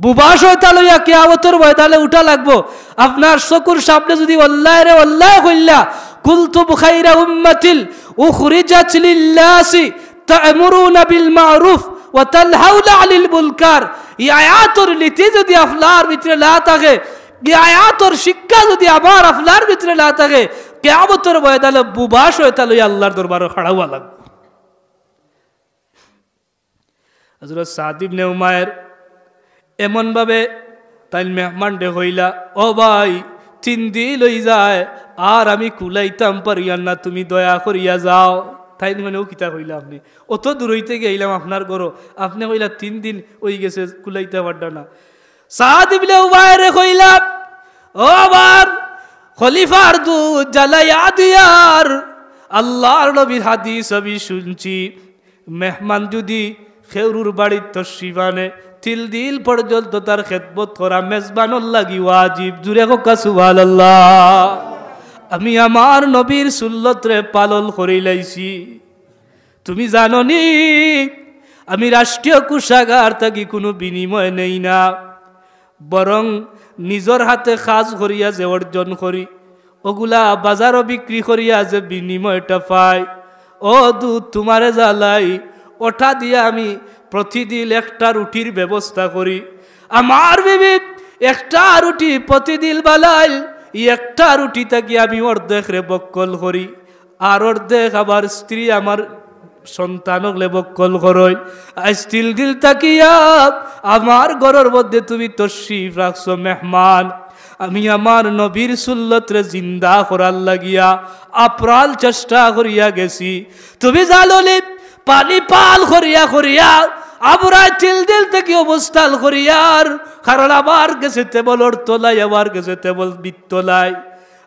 বুবা শয়তান অইয়া কিয়ামতর ময়দানো উঠা লাগবো। আপনার চকুর সামনে যুদি অন্যায়রে অন্যায় কইলা, "কুনতুম খায়রা উম্মাতিন উখরিজাত লিন-নাসি তা'মুরুনা বিল-মা'রুফি ওয়া তানহাউনা আনিল-মুনকার।" ই আয়াতর নীতি যুদি আপনার ভিতরে না থাকে, ই আয়াতর শিক্ষা যুদি আমার আপনার ভিতরে না থাকে, কিয়ামতর ময়দানো বুবা শয়তান অইয়া আল্লার দরবারো খাড়া অওয়া লাগবো। হযরত সাদ ইবনে উমায়ের এমনভাবে তাইন মেহমানরে কইলা, "ও ভাই, তিন দিন অইযায়, আর আমি কুলাইতাম পারিয়ার না, তুমি দয়া করিয়া যাও।" তাইন কইন, "ও কিতা কইলা আপনে? অত দূর অইতে গেলাম আপনার ঘরো, আপনে কইলা তিন দিন অইগেছে, কুলাইতা পাররা না।" সাদ ইবনে উমায়েরে কইলা, "ও আমার খলিফার দূত, জানাইয়া দিয়ার, আল্লার নবীর হাদিস আমি শুনছি, মেহমান যুদি কেউরুর বাড়িত তশরিফ আনে, তিন দিন পর্যন্ত তার খেদমত করা মেজবানর লাগি ওয়াজিব।" জুরে কউক্কা সুবহানাল্লাহ। আমি আমার নবীর সুন্নতরে পালন করিলাইছি। তুমি জানো নি, আমি রাষ্ট্রীয় কোষাগার থাকি কুনু বিনিময় নেই না, বরং নিজর হাতে কাজ করিয়া যে অর্জন করি, অগুলা বাজারো বিক্রি করিয়া যে বিনিময়টা পাই, ও দূত তুমারে জানাই, ওটা দিয়া আমি প্রতিদিন একটা রুটির ব্যবস্থা করি। আমার বিবি একটা রুটি প্রতিদিন বানাইল, ই একটা রুটি থাকি আমি অর্ধেকরে বক্কল করি, আর অর্ধেক আমার স্ত্রী আমার সন্তান অকলে বক্কল করইন। আইজ তিন দিন থাকিয়া আমার ঘরর মধ্যে তুমি তশরিফ রাখছো মেহমান। আমি আমার নবীর সুন্নতরে জিন্দা করার লাগিয়া আপ্রাণ চেষ্টা করিয়া গেছি। তুমি জানো নি, পানি পান করিয়া করিয়া আমরা তিন দিন থাকি অবস্থান করিয়ার, কারণ আমার গেছে তেমন অর্থ নাই, আমার গেছে তেমন বিত্ত নাই।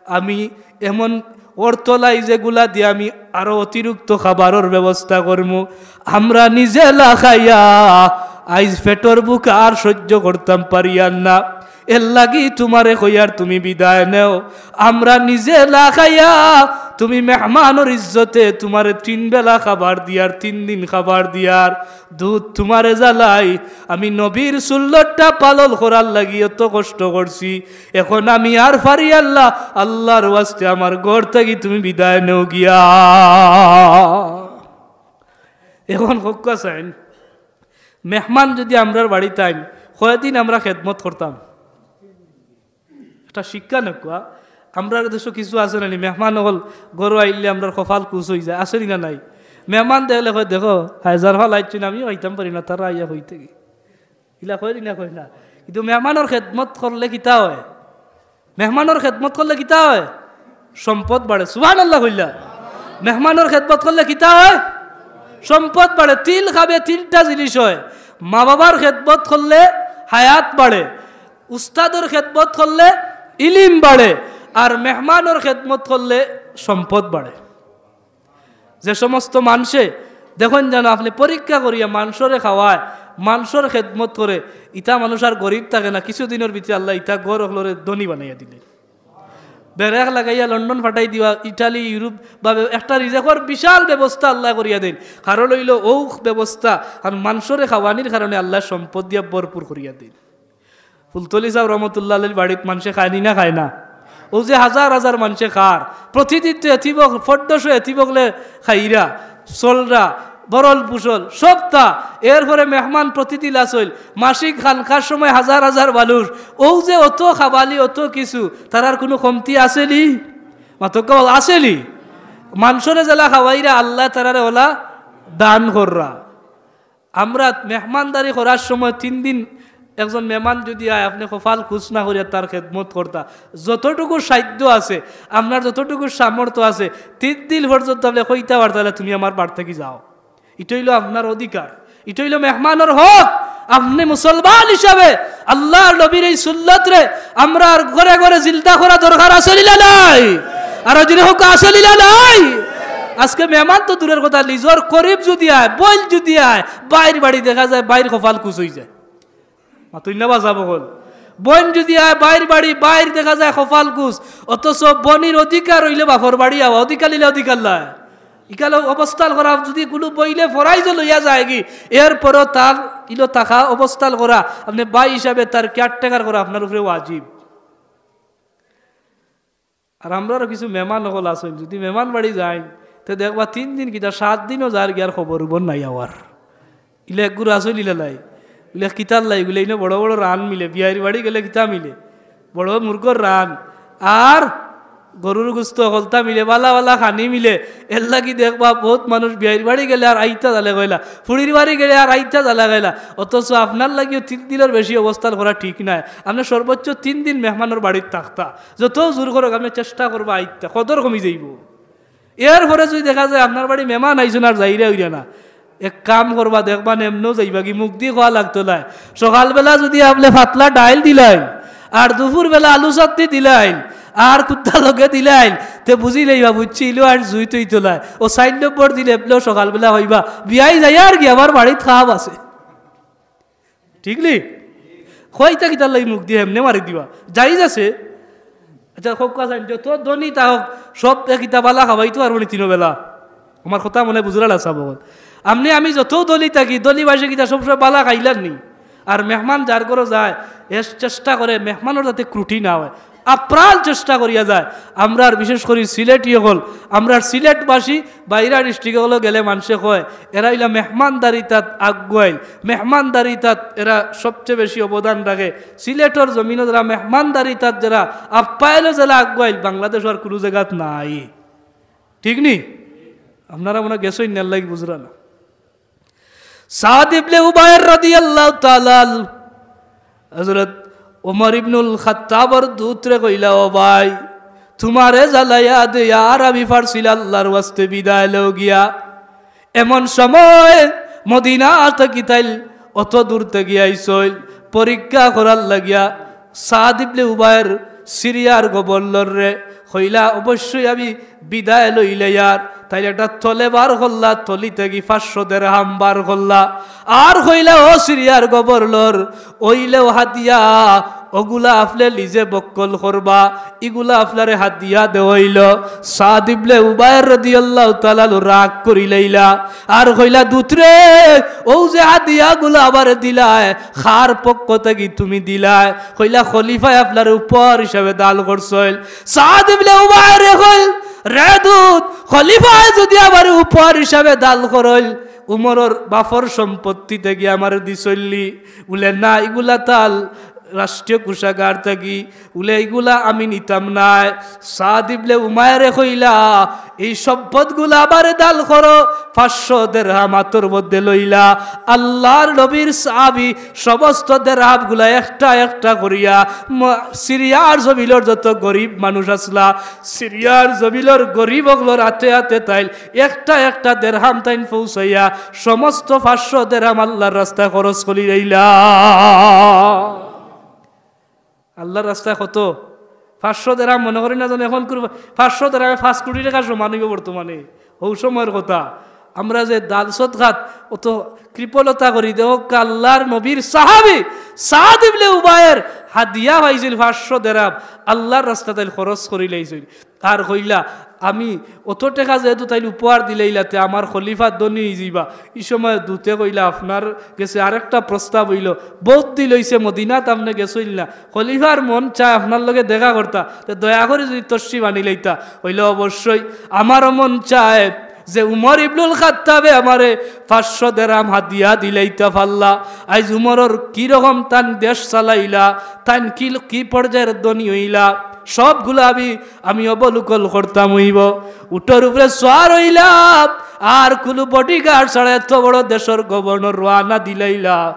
আমি এমন অর্থ নাই যেগুলা দিয়া আমি আরো অতিরিক্ত খাবারর ব্যবস্থা করমু। আমরা নিজে না খাইয়া আইজ পেটর ভুক আর সহ্য করতাম পারিয়ার না। এর লাগি তুমারে কইয়ার তুমি বিদায় নেও। আমরা নিজে না খাইয়া তুমি মেহমানর ইজ্জতে তুমারে তিন বেলা খাবার দিয়ার, তিন দিন খাবার দিয়ার, দুধ তুমারে জ্বালাই। আমি নবীর সুন্নতটা পালন করার লাগি অত কষ্ট করছি, এখন আমি আর পারিয়ার না, আল্লাহর ওয়াস্তে আমার ঘর থাকি তুমি বিদায় নেও গিয়া। এখন কউক্কা চাইন, মেহমান যদি আমরার বাড়িত আইন, কয়দিন আমরা খেদমত করতাম? একটা শিক্ষা নেউক্কা। আমরার দেশো কিছু আছে না নি, মেহমান অকল ঘরো আইলে আমরার কপাল কুচ অইযায়, আছে নি না নাই? মেহমান দেখলে কয়, "দেখো, হায়জার ফাল আইছইন, আমিও খাইতাম পারি না, তারা আইয়া কই থাকি।" ইলা কয় নি না, কয় না? কিন্তু মেহমানর খেদমত করলে কিতা অয়? মেহমানর খেদমত করলে কিতা অয়? সম্পদ বাড়ে। সুবহানাল্লাহ কইলা। মেহমানর খেদমত করলে কিতা অয়? সম্পদ বাড়ে। তিল খাবে তিনটা জিনিস অয়। মা বাবার খেদমত করলে হায়াত বাড়ে, উস্তাদর খেদমত করলে ইলিম বাড়ে, আর মেহমানর খেদমত করলে সম্পদ বাড়ে। যে সমস্ত মানষে দেখইন যেন আপনে পরীক্ষা করিয়া মানষরে খাওয়ায়, মানষর খেদমত করে, ইতা মানুষ আর গরিব থাকে না, কিছু দিনর ভিতরে আল্লায় ইতা ঘর অকলরে ধনী বানাইয়া দিলে। ব্রেক লাগাইয়া লন্ডন ফাটাই দিবা, ইটালি, ইউরোপ বা একটা রিজেকর বিশাল ব্যবস্থা আল্লায় করিয়া দেইন। কারণ অইলো অউ ব্যবস্থা, আর মানষরে খাওয়ানির কারণে আল্লায় সম্পদ দিয়া ভরপুর করিয়া দেইন। ফুলতলি সাব রহমতুল্লাহ আলাইহির বাড়িত মানষে খায় নি না খায় না? অউ যে হাজার হাজার মানষে খার, প্রতিদিন তো এতিম অক-, পনেরোশো এতিম অকলে খাইরা, চলরা, ভরণ পোষণ সবতা। এরপরে মেহমান প্রতিদিন আসইল, মাসিক খানকার সময় হাজার হাজার মানুষ। অউ যে অত খাবানি, অত কিছু, তারার কুনু কমতি আছে নি? মাতউক্কা, আছে নি? মানষরে যেলা খাওয়াইরা, আল্লায় তারারে অলা দান কররা। আমরা মেহমানদারি করার সময় তিন দিন একজন মেহমান যদি আয়, আপনে কপাল কুচ না করিয়া তার খেদমত করতা, যতটুকু সাধ্য আছে, আপনার যতটুকু সামর্থ্য আছে, তিন দিন পর্যন্ত আপনে কইতা পারতা, "তুমি আমার বাড়ি থাকি যাও।" ইটা অইলো আপনার অধিকার, ইটা অইলো মেহমানর হক। আপনে মুসলমান হিসাবে আল্লাহর নবীর এই সুন্নতরে আমরার ঘরে ঘরে জিন্দা করা দরকার আছে নি না নাই? আরো জোরে কউক্কা, আছে নি না নাই? আজকে মেহমান তো দূরের কথা, নিজর করিব যদি আয়, বইন যদি আয়, বাইর বাড়ি দেখা যায় বাইর কপাল কুচ অইযায়। মাতইন না বা সাব অকল। বইন যদি আয় বাইর বাড়ি, বাইর দেখা যায় কপাল কুচ। অথচ বইনর অধিকার অইলে বাপর বাড়ি আওয়া, অধিকার অইলে অধিকার লয়। ইকালে অবস্থান করা যদি কুনু বইনে ফরাইজ লইয়া যায়গি, এরপরও তার ইলো থাকা, অবস্থান করা, আপনে ভাই হিসাবে তার caretaker করা আপনার উপরে ওয়াজিব। আর আমরারও কিছু মেহমান অকল আছইন, যদি মেহমান বাড়ি যাইন, তে দেখবা তিন দিন কিতা সাত দিনও যার গিয়ার খবর উবর নাই আওয়ার। ইলা এক গুরু আছইন ইলা লাই, ইলা কিতার লাই, ইগুলা ইনো বড় বড় রান মিলে, বিয়াইর বাড়ি গেলে কিতা মিলে, বড় মুরগর রান, আর গরুর গুস্ত অকলতা মিলে, বালা বালা খানি মিলে। এর লাগি দেখবা বউত মানুষ বিয়াইর বাড়ি গেলে আর আইতা জালে কইলা, ফুড়ির বাড়ি গেলে আর আইতা জালে কইলা। অথচ আপনার লাগিও তিন দিনর বেশি অবস্থান করা ঠিক নায়। আপনে সর্বোচ্চ তিন দিন মেহমানর বাড়িত থাকতা, যত জোর করউক আপনে চেষ্টা করবা আইতা, কদর কমি যাইবো। এরপরে যদি দেখা যায় আপনার বাড়ি মেহমান আইছইন আর যাইরা অইরা না, এক কাম করবা, দেখবা এমনেউ যাইবাগি, মুখদি কওয়া লাগতো নায়। সকালবেলা যদি আপনে পাতলা ডাইল দিলাইন, আর দুপুরবেলা আলু চাটনি দিলাইন, আর কুত্তা লগে দিলাইন, তে বুঝি লইবা, বুঝছি, ইলো আর জুইত অইতো নায়। অউ চাইর নম্বর দিন এমনেউ সকালবেলা কইবা, "বিয়াই যাইয়ার গি, আমার বাড়িত কাম আছে।" ঠিক নি? কইতা কিতার লাগি মুখদি এমনে মারি দিবা? জায়েজ আছে। আচ্ছা, কউক্কা চাইন, যত ধনী থাকউক, সব এক ইতা বালা খাওয়াইতো পারবো নি তিনো বেলা? আমার কথা মনে বুঝরা লাগছে বল। আপনে আমি যত ধনী থাকি, ধনী বাসে কিতা সবসময় বালা খাইলার নি? আর মেহমান যার ঘরো যায়, এর চেষ্টা করে মেহমানর যাতে ত্রুটি না অয়। আপ্রাণ চেষ্টা করিয়া যায়। আমরার বিশেষ করি সিলেটি অকল, আমরার সিলেটবাসী বাইরা ডিস্ট্রিক্ট অকলো গেলে মানষে কয়, এরা অইলা মেহমানদারিতাত আগুয়াইল, মেহমানদারিতাত এরা সবচেয়ে বেশি অবদান রাখে। সিলেটর জমিনো যেরা মেহমানদারিতাত যেরা আপ্যায়নো যেরা আগুয়াইল, বাংলাদেশো আর কুনু জাগাত নাই। ঠিক নি? আপনারা মনে গেছইন না, এরলাগি বুঝরা না। সাদ ইবনে উবায়ের রাদিয়াল্লাহু তাআলা আনহু হযরত ওমর ইবনুল খাত্তাবর দুতরে কইলা, "ও ভাই, তুমারে জ্বালাইয়া দেই আর আমি পারছি না, আল্লার ওয়াস্তে বিদায় লও গিয়া।" এমন সময় মদিনা থাকি তাইন অত দূর থাকি আইছইন পরীক্ষা করার লাগিয়া। সাদ ইবনে উবায়ের সিরিয়ার গভর্নররে কইলা, "অবশ্যই আমি বিদায় লইলে ইয়ার।" তাইন একটা থলে বার করলা, থলি থাকি পাঁচশো দেরহাম বার করলা। আর কইলা, "ও সিরিয়ার গভর্নর, অইলেও হাদিয়া, অগুলা আপনে নিজে বক্কল করবা, ইগুলা আপনারে হাদিয়া দেওয়া অইলো।" সাদ ইবনে উবায়ের রাদিয়াল্লাহু তাআলা আনহু রাগ করিলাইলা। আর কইলা, "দুতরে, অউ যে হাদিয়াগুলা আমারে দিলায়, কার পক্ষ থাকি তুমি দিলায়?" কইলা, "খলিফায় আপনারে উপহার হিসাবে দান করছইন।" সাদ ইবনে উবায়েরে কইল, "রে দুত, খলিফায় যুদি আমারে উপহার হিসাবে দান করইন, উমরর বাপর সম্পত্তি থাকি আমারে দিছইননি?" বুলে, "না, ইগুলা তান রাষ্ট্রীয় কোষাগার থাকি।" বুলে, "ইগুলা আমি নিতাম নায়।" সাদ ইবনে উবায়েরে কইলা, "এই সম্পদগুলা আমারে দান করো।" পাঁচশো দেরহাম আতর মধ্যে লইলা। আল্লার নবীর সাহাবী সমস্ত দেরহামগুলা একটা একটা করিয়া ম-, সিরিয়ার জমিনর যত গরিব মানুষ আছলা, সিরিয়ার জমিনর গরিব অকলর আতে আতে তাইন একটা একটা দেরহাম তাইন পৌঁছাইয়া সমস্ত পাঁচশো দেরহাম আল্লার রাস্তায় খরচ করিলাইলা। আল্লার রাস্তায় কত? পাঁচশো দেরহাম, মনে করি না যেন এখন কুরবা-, পাঁচশো দেরহামে পাঁচ কোটি টেকার সমান অইবো বর্তমানে। হউ সময়র কথা। আমরা যে দান সদকাত অত কৃপণতা করি, দেখউক্কা আল্লার নবীর সাহাবী সাদ ইবনে উবায়ের হাদিয়া পাইছইন পাঁচশো দেরহাম, আল্লার রাস্তাত তাইন খরচ করিলাইছইন। আর কইলা, "আমি অত টেকা যেহেতু তাইন উপহার দিলাইলা, তে আমার খলিফা ধনী অইযিবা।" ই সময় দুতে কইলা, "আপনার গেছে আরেকটা প্রস্তাব অইলো, বউত দিন অইছে মদিনাত আপনে গেছইন না, খলিফার মন চায় আপনার লগে দেখা করতা, তে দয়া করি যুদি তশরিফ আনিলাইতা।" কইলা, "অবশ্যই, আমারও মন চায় যে উমর ইবনুল খাত্তাবে আমারে পাঁচশো দেরহাম হাদিয়া দিলাইতা পারলা। আইজ উমরর কি রকম তান দেশ চালাইলা, তান কি, কি পর্যায়ের ধনী অইলা, সবগুলা আমি, আমি অবলোকন করতাম অইবো।" উটর উপরে সওয়ার অইলা, আর কুনু বডিগার্ড ছাড়া এত বড় দেশর গভর্নর রওয়ানা দিলাইলা।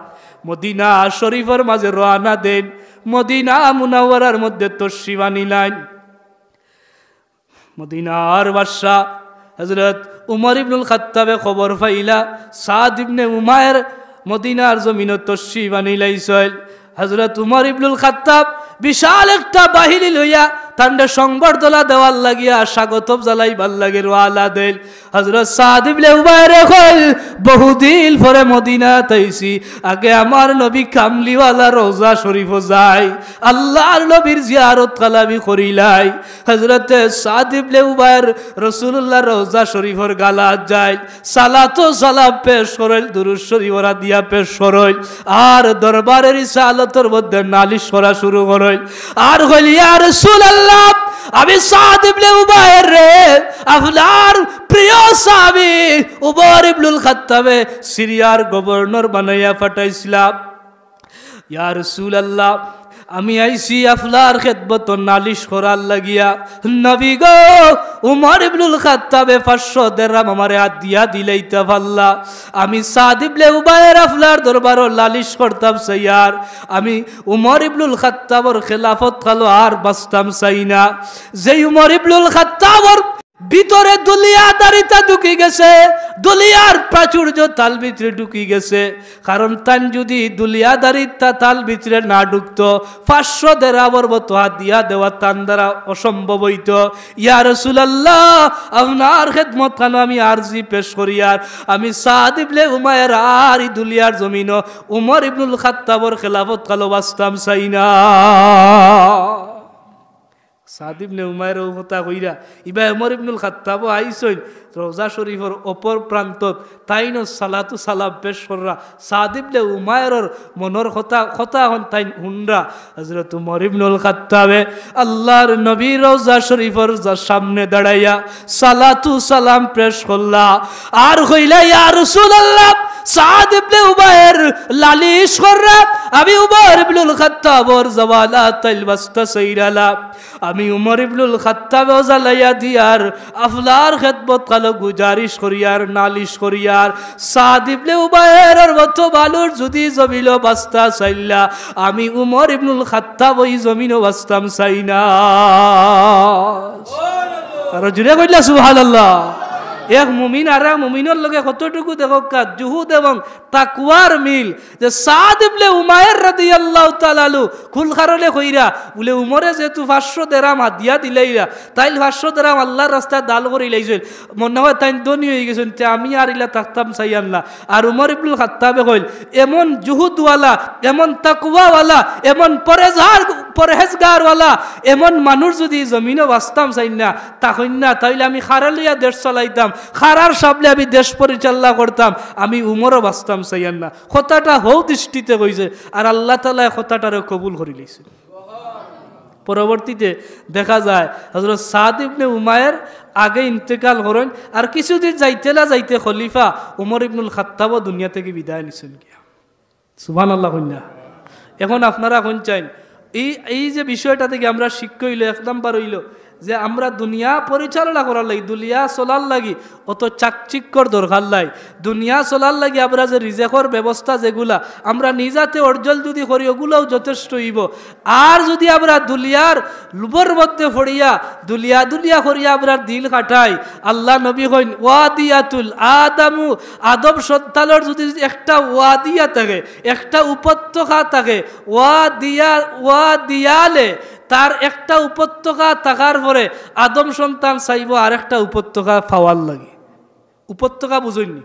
মদিনা শরীফর মাঝে রওয়ানা দেইন, মদিনা মুনাওয়ারার মধ্যে তশরিফ আনিলাইন। মদিনার বাদশা হযরত উমর ইবনুল খাত্তাবে খবর পাইলা, সাদ ইবনে উমায়ের মদিনার জমিনো তশরিফ আনিলাইছইন। হযরত উমর ইবনুল খাত্তাব বিশাল একটা বাহিনী লইয়া তানরে সংবর্ধনা দেওয়ার লাগিয়া, স্বাগতম জানাইবার লাগি রওয়ানা দেইন। হযরত সাদ ইবনে উমায়েরে কইল, "বহুদিন পরে মদিনাত আইছি, আগে আমার নবী কামলিওয়ালা রওজা শরীফো যাই, আল্লার নবীর জিয়ারত খান আমি করিলাই।" হযরতে সাদ ইবনে উমায়ের রাসূলুল্লাহর রওজা শরীফর গালাত যাইল, সালাত ও সালাম পেশ করইল, দুরূদ শরীফর হাদিয়া পেশ করইল, আর দরবারে রিসালতর মধ্যে নালিশ করা শুরু করইল। আর কইল, "ইয়া রাসূলুল্লাহ, আমি সাদ ইবনে উমায়ের রে, আপনার প্রিয় সাহাবী উমর ইবনুল খাত্তাবে সিরিয়ার গভর্নর বানাইয়া পাঠাইছিলাম।" ইয়া রাসূলুল্লাহ, আমি আইছি আপনার খেদমতো নালিশ করার লাগিয়া। নবী গো, উমর ইবনুল খাত্তাবে পাঁচশো দেরহাম আমারে হাদিয়া দিলাইতা পারলা। আমি সাদ ইবনে উমায়ের আপনার দরবারো নালিশ করতাম চাইয়ার। আমি উমর ইবনুল খাত্তাবর খেলাফত কালো আর বাঁচতাম চাই না। যেই উমর ইবনুল খাত্তাবর ভিতরে দুনিয়াদারিতা ঢুকি গেছে, দুনিয়ার প্রাচুর্য তান ভিতরে ঢুকি গেছে। কারণ তান যুদি দুনিয়াদারিতা তান ভিতরে না ঢুকতো, পাঁচশো দেরহামর মতো হাদিয়া দেওয়া তান দ্বারা অসম্ভব অইতো। ইয়া রাসূলুল্লাহ, আপনার খেদমত খানো আমি আরজি পেশ করিয়ার, আমি সাদ ইবনে উমায়ের আর ই দুনিয়ার জমিনো উমর ইবনুল খাত্তাবর খেলাফত কালো বাঁচতাম চাই না। সাদ ইবনে উমায়ের অউ কথা কইরা, ইবা উমর ইবনুল খাত্তাবও আইছইন, রওজা শরীফর অপর প্রান্তত, তাইনও সালাতু সালাম পেশ কররা। সাদ ইবনে উমায়েরর মনর কথা, কথা অখন তাইন হুনরা। হযরত উমর ইবনুল খাত্তাবে আল্লাহর নবীর রওজা শরীফর যা সামনে দাঁড়াইয়া সালাতু সালাম পেশ করলা। আর কইলা, "ইয়া রাসূলুল্লাহ, সাদ ইবনে উমায়ের লালিশ কররা, আমি উমর ইবনুল খাত্তাবর জমানাত তাইল বাস্তা চাইরালা।" আমি উমর ইবনুল খাত্তাবেও জ্বালাইয়া দিয়ার, আপনার খেদমত কালো গুজারিশ করিয়ার, নালিশ করিয়ার, সাদ ইবনে উমায়েরর মতো মানুষ যদি জমিনো বাস্তা চাইলা, আমি উমর ইবনুল খাত্তাব ওই জমিনো বাস্তাম চাই না। আরো জুরে কইলা সুবহানাল্লাহ। এক মুমিন আর এক মুমিনর লগে কতটুকু দেখউক্কা জুহুদ এবং তাকওয়ার মিল, যে সাদ ইবনে উমায়ের রাদিয়াল্লাহু তাআলা আনহু কুন কারণে কইরা, বুলে উমরে যেহেতু পাঁচশো দেরাম হাদিয়া দিলাইলা, তাইল পাঁচশো দেরাম আল্লাহর রাস্তায় দান করিলাইছইন, মনে অয় তাইন ধনী অইগেছইন, তে আমি আর ইলা থাকতাম চাইয়ার না। আর উমর ইবনুল খাত্তাবে কইল, এমন জুহুদওয়ালা, এমন তাকওয়াওয়ালা, এমন পরেজগার, পরহেজগারওয়ালা, এমন মানুষ যদি জমিনো বাস্তাম চাইন না, থাকইন না, তাইলে আমি কারে লইয়া দেশ চালাইতাম, কারার সামনে আমি দেশ পরিচালনা করতাম, আমি উমরও বাস্তাম চাইয়ার না। কথাটা হউ দৃষ্টিতে কইছে, আর আল্লাহ তাআলায় কথাটারে কবুল করিলাইছে। পরবর্তীতে দেখা যায় হযরত সাদ ইবনে উমায়ের আগে ইন্তেকাল করইন, আর কিছুদিন যাইতে না যাইতে খলিফা উমর ইবনুল খাত্তাবও দুনিয়া থাকি বিদায় নিছইন গিয়া। সুবহানাল্লাহ কইন না। এখন আপনারা কইন চাইন, এই, এই যে বিষয়টা থাকি আমরা শিক্ষা অইলো, এক নাম্বার অইলো যে আমরা দুনিয়া পরিচালনা করার লাগি, দুনিয়া চলার লাগি অত চাকচিক্যর দরকার নাই। দুনিয়া চলার লাগি আমরা যে রিজেকর ব্যবস্থা যেগুলা আমরা নিজ আতে অর্জন যদি করি, ওগুলাও যথেষ্ট অইবো। আর যদি আমরা দুনিয়ার লোভর মধ্যে পড়িয়া, দুনিয়া দুনিয়া করিয়া আমরা দিন কাটাই, আল্লাহ নবী কইন, "ওয়াদিয়াতুল আদামু", আদম সন্তানর যদি একটা ওয়াদিয়া থাকে, একটা উপত্যকা থাকে, ওয়াদিয়া, ওয়াদিয়ালে, তার একটা উপত্যকা থাকার পরে আদম সন্তান চাইবো আরেকটা উপত্যকা পাওয়ার লাগি। উপত্যকা বুঝইন নি?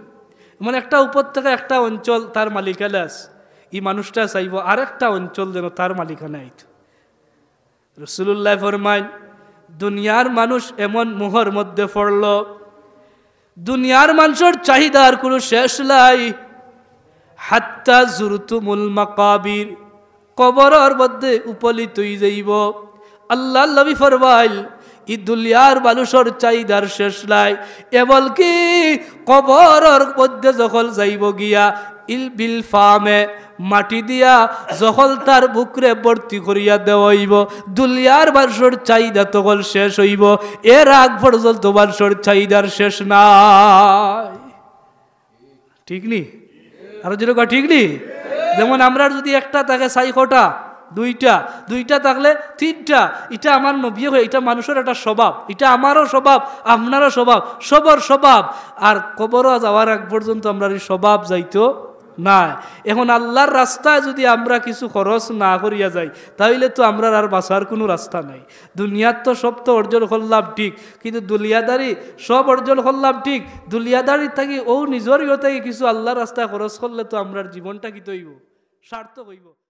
মানে একটা উপত্যকা, একটা অঞ্চল তার মালিকানা আছে, ই মানুষটা চাইবো আরেকটা অঞ্চল যেন তার মালিকানা আইতো। রাসূলুল্লাহ ফরমাইন, দুনিয়ার মানুষ এমন মোহর মধ্যে পড়লো, দুনিয়ার মানুষর চাহিদার কুনু শেষ নাই। "হাত্তা জুরতুমুল মাকাবির", কবরর মধ্যে উপনীত অই যাইবো। আল্লাহর নবী ফরমাইল, "ই দুনিয়ার মানুষর চাহিদার শেষ নাই, এমনকি কবরর মধ্যে যখন যাইবো গিয়া, ইল বিল ফামে, মাটি দিয়া যখন তার বুকরে ভর্তি করিয়া দেওয়া অইবো, দুনিয়ার মানুষর চাহিদা তখন শেষ অইবো, এর আগ পর্যন্ত মানুষর চাহিদার শেষ নাই।" ঠিক নি? আরো জোরে কও, ঠিক নি? যেমন আমরার যদি একটা থাকে চাইর কোটা, দুইটা, দুইটা থাকলে তিনটা, ইটা আমার নবীয়ে কইন, ইটা মানুষর একটা স্বভাব, ইটা আমারও স্বভাব, আপনারও স্বভাব, সবর স্বভাব। আর কবরো যাওয়ার আগ পর্যন্ত আমরার ই স্বভাব যাইতো নায়। এখন আল্লাহর রাস্তায় যদি আমরা কিছু খরচ না করিয়া যাই, তাইলে তো আমরার আর বাঁচার কুনু রাস্তা নাই। দুনিয়াত তো সব তো অর্জন করলাম ঠিক, কিন্তু দুনিয়াদারি সব অর্জন করলাম ঠিক, দুনিয়াদারি থাকি অউ নিজর ইয়ে থাকি কিছু আল্লাহর রাস্তায় খরচ করলে তো আমরার জীবনটা কিতা অইবো? সার্থক অইবো।